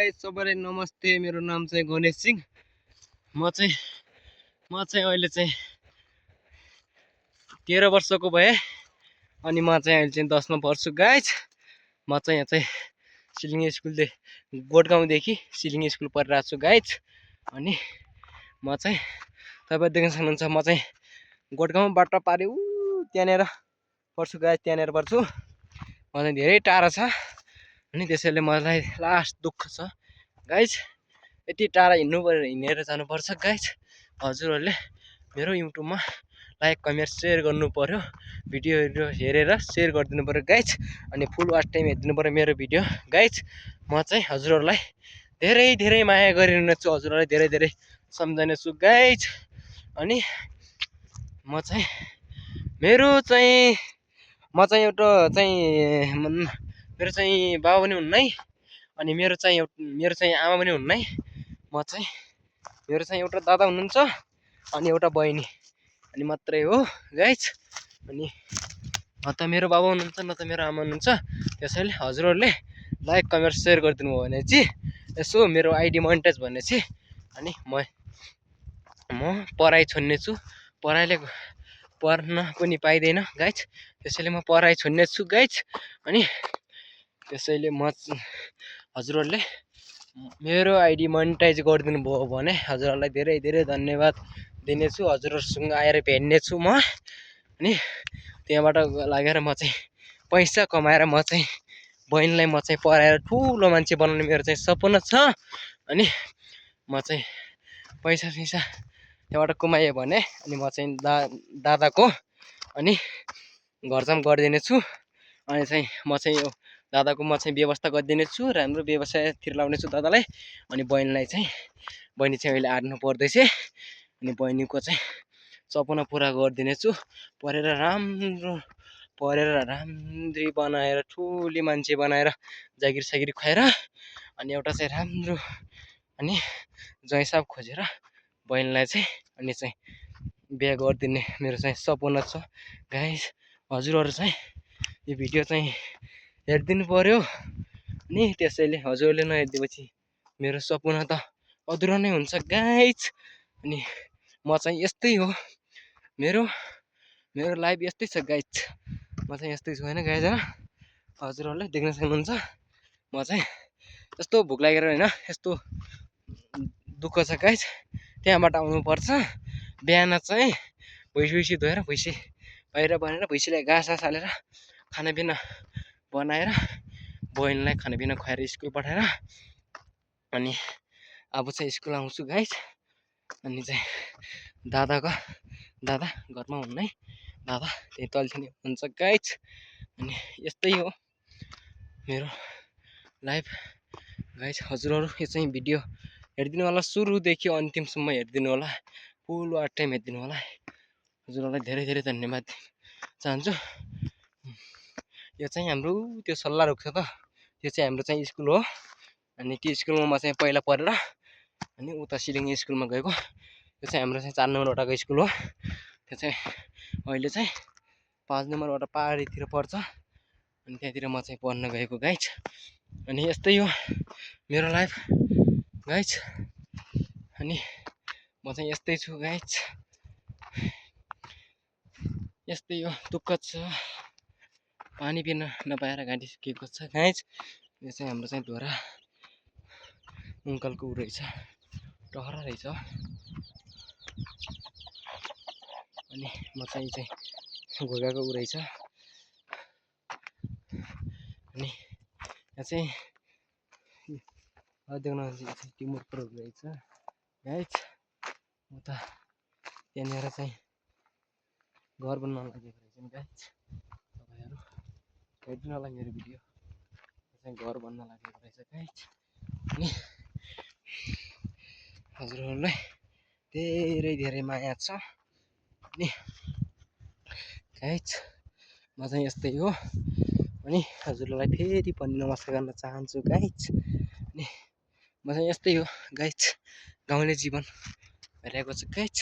Guys सबैलाई नमस्ते। मेरो नाम चाहिँ गणेश सिंह। म चाहिँ अहिले चाहिँ 13 वर्षको भए अनि म चाहिँ अहिले चाहिँ 10 मा पढ्छु गाइस। म चाहिँ यहाँ चाहिँ सिलिङ स्कुलदेखि गोठगाउँदेखि सिलिङ स्कुल पढिरहेको छु गाइस। अनि म चाहिँ तपाईँ देख्न सक्नुहुन्छ म चाहिँ गोठगाउँबाट पारि त्यहाँनिर पढ्छु गाइस, त्यहाँनिर पढ्छु। म चाहिँ धेरै टाढा छ अनि त्यसैले मलाई लास्ट दुःख छ गाइस। यति टाढा हिँडेर जानुपर्छ गाइस। हजुरहरूले मेरो युट्युबमा लाइक कमेन्ट सेयर गर्नु पर्यो, भिडियोहरू हेरेर सेयर गरिदिनु पर्यो गाइस। अनि फुल वाच टाइम हेरिदिनु पर्यो मेरो भिडियो गाइस। म चाहिँ हजुरहरूलाई धेरै धेरै माया गरिरहेको छु, हजुरहरूलाई धेरै धेरै सम्झने छु गाइस। अनि म चाहिँ एउटा चाहिँ मेरो चाहिँ बाबा पनि हुन्न है, अनि मेरो चाहिँ आमा पनि हुन्न है। मेरो चाहिँ एउटा दादा हुनुहुन्छ अनि एउटा बहिनी अनि मात्रै हो गाइस। अनि न त मेरो बाबा हुनुहुन्छ न त मेरो आमा हुनुहुन्छ। त्यसैले हजुरहरूले लाइक कमेन्ट सेयर गरिदिनु भयो भने चाहिँ यसो मेरो आइडी मोनिटाइज भन्ने चाहिँ अनि म पढाइ छोड्ने छु। पढाइले पढ्न पनि पाइँदैन गाइस, त्यसैले म पढाइ छोड्ने छु गाइस। अनि त्यसैले हजुरहरूले मेरो आइडी मोनिटाइज गरिदिनु भयो भने हजुरहरूलाई धेरै धेरै धन्यवाद दिनेछु। हजुरहरूसँग आएर भेट्ने छु म। अनि त्यहाँबाट लागेर म चाहिँ पैसा कमाएर म चाहिँ बहिनीलाई म चाहिँ पढाएर ठुलो मान्छे बनाउने मेरो चाहिँ सपना छ। अनि म चाहिँ पैसा त्यहाँबाट कमाएँ भने अनि म चाहिँ दादाको अनि घरजाम गरिदिने छु। अनि चाहिँ म चाहिँ दादाको म चाहिँ व्यवस्था गरिदिने छु, राम्रो व्यवसायतिर लाउने छु दादालाई। अनि बहिनी चाहिँ अहिले 8 मा पढ्दैछ। अनि बहिनीको चाहिँ सपना पुरा गरिदिने छु, पढेर राम्ररी बनाएर ठुली मान्छे बनाएर जागिर सागिर खुवाएर अनि एउटा चाहिँ राम्रो अनि जयसाब खोजेर बहिनीलाई चाहिँ अनि चाहिँ बिहा गरिदिने मेरो चाहिँ सपना छ गाइस। हजुरहरू चाहिँ यो भिडियो चाहिँ हेरिदिनु पर्यो। अनि त्यसैले हजुरले नहेरिदिएपछि मेरो सपना त अधुरो नै हुन्छ गाइस। अनि म चाहिँ यस्तै हो, मेरो लाइफ यस्तै छ गाइस। म चाहिँ यस्तै छु होइन गाइस। हजुरहरूले देख्न सक्नुहुन्छ म चाहिँ यस्तो भोक लागेर होइन, यस्तो दुःख छ गाइस। त्यहाँबाट आउनुपर्छ बिहान चाहिँ भैँसी धोएर भैँसी बाहिर बनाएर भैँसीलाई घाँस हालेर खानापिना बनाएर बहिनीलाई खानापिना खुवाएर स्कुल पठाएर अनि अब चाहिँ स्कुल आउँछु गाइस। अनि चाहिँ दादा घरमा हुन्न है, दादा त्यही तल्छिने हुन्छ गाइस। अनि यस्तै हो मेरो लाइफ गाइस। हजुरहरू यो चाहिँ भिडियो हेरिदिनु होला, सुरुदेखि अन्तिमसम्म हेरिदिनु होला, फुल वाच टाइम हेरिदिनु होला। हजुरहरूलाई धेरै धेरै धन्यवाद चाहन्छु। यो चाहिँ हाम्रो त्यो सल्लाह रुख छ त, त्यो चाहिँ हाम्रो चाहिँ स्कुल हो। अनि त्यो स्कुलमा म चाहिँ पहिला पढेर अनि उता सिलिङ स्कुलमा गएको। त्यो चाहिँ हाम्रो चाहिँ 4 नम्बरवटाको स्कुल हो। त्यो चाहिँ अहिले चाहिँ 5 नम्बरबाट पाहाडीतिर पर्छ। अनि त्यहाँतिर म चाहिँ पढ्न गएको गाइस। अनि यस्तै हो मेरो लाइफ गाइस। अनि म चाहिँ यस्तै छु गाइस, यस्तै हो दुःख छ। पानी पिन नपाएर घाँटी सुकेको छ गाइस। यो चाहिँ हाम्रो चाहिँ धोरा अङ्कलको ऊ रहेछ, टहरा रहेछ। अनि म चाहिँ घोगाको ऊ रहेछ। अनि यहाँ चाहिँ देख्न टिमुर प्रो रहेछ गाइस। उता त्यहाँनिर चाहिँ घर बन्न लागेको रहेछ गाइस। तपाईँहरू हेरिदिनु होला मेरो भिडियो, चाहिँ घर बन्न लागेको रहेछ गाइस। अनि हजुरहरूलाई धेरै धेरै माया छ। अनि गाइस म चाहिँ यस्तै हो। अनि हजुरलाई फेरि पनि नमस्कार गर्न चाहन्छु गाइस। अनि म चाहिँ यस्तै हो गाइस, गाउँले जीवन भइरहेको छ गाइस।